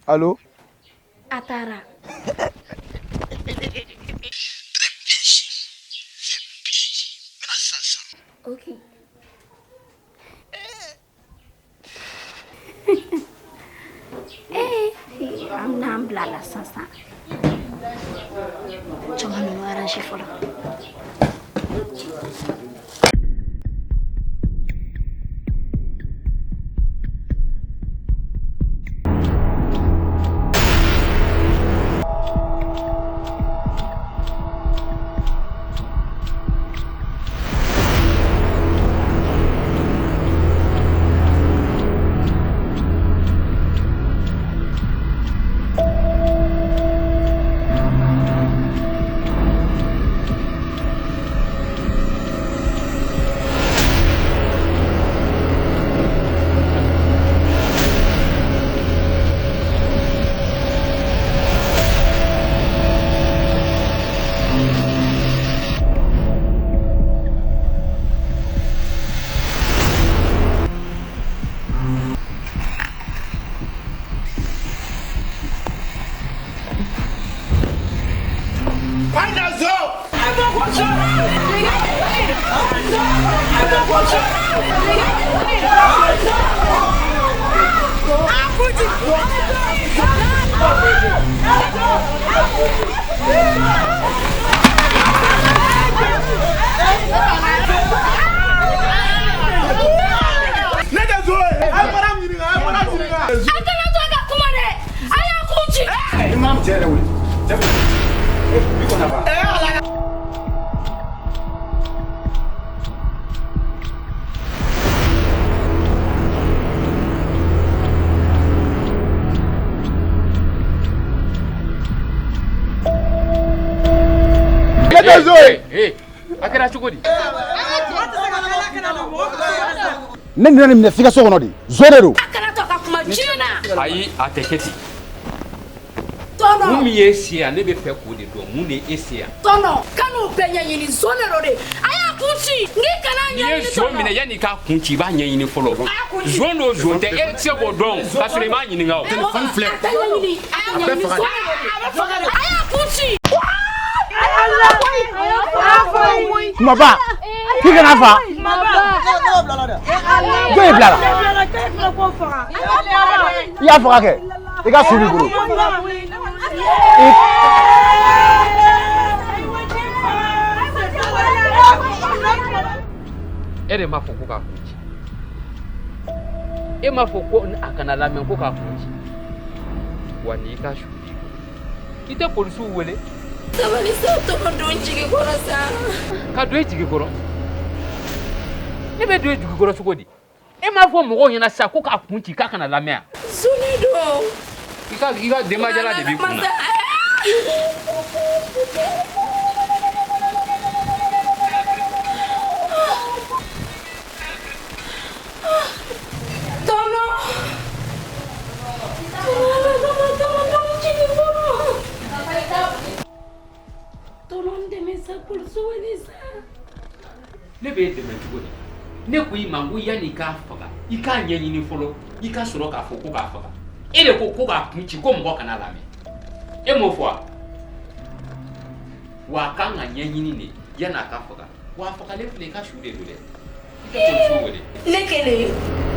Allo? A taara. Ok. Ee, an bɛna an bila a la sisan sisan. Jɔn ka ninnu arranger fɔlɔ. Ne tɛ zon ye. A ye mara ɲininka, a ye mara ɲininka. A kana to a ka kuma dɛ. A y'a kun ci. I ma cɛ yɛrɛ wele. Cɛ bɛ bi kɔnɔ ban. Ne tɛ zon ye. A kɛra cogo di? Ne nana nin minɛ f'i ka so kɔnɔ de. Zon de don. A kana to a ka kuma diɲɛ na. Ayi, a tɛ kɛ ten. Mun Tɔnɔ. min ye se yan, ne bɛ fɛ k'o de dɔn. Mun de ye e se yan? Tɔnɔ. Kan'o bɛɛ ɲɛɲini zon de don de. A y'a kun ci. N k'i kana N'i ye ɲɛɲini zon tɔnɔ. minɛ, yanni i k'a kun ci, i b'a ɲɛɲini fɔlɔ. Zon don, zon tɛ, e tɛ se k'o dɔn k'a sɔrɔ i m'a ɲininka o. A tɛ ɲɛɲini. A y'a ɲɛɲini zon de don de. A y'a kun ci. Kumaba. K'i kana fa. Jɔn y'i bila la? I y'a faga kɛ. I ka su b'i bolo. E de m'a fɔ ko k'a kun ci. E m'a fɔ ko a kana lamɛn ko k'a kun ci. Wa n'i ka su b'i bolo, k'i tɛ polisiw wele Sabali sa tɔnɔ don jigi kɔrɔ sa. ka don e jigi kɔrɔ. Ne bɛ don e jigi kɔrɔ cogo di? E m'a fɔ mɔgɔw ɲɛna sisan ko k'a kun ci k'a kana lamɛn wa? Zon de don. I ka denbajala de b'i kun na. Tɔnɔ. Tɔnɔ tɔnɔ tɔnɔ tɔnɔ jigi kɔrɔ. Tɔnɔ n dɛmɛ sa polisiw wele sa. Ne b'e dɛmɛ cogo di? Ne ko i ma n ko yanni i k'a faga, i k'a ɲɛɲini fɔlɔ, i ka sɔrɔ k'a fɔ ko k'a faga. E de ko ko k'a kun ci ko mɔgɔ kana lamɛn. E m'o fɔ wa? Wa a kan ka ɲɛɲini de yanni a ka faga. Wa a fagalen filɛ, i ka su de don dɛ. I tɛ polisiw wele. Ne kelen.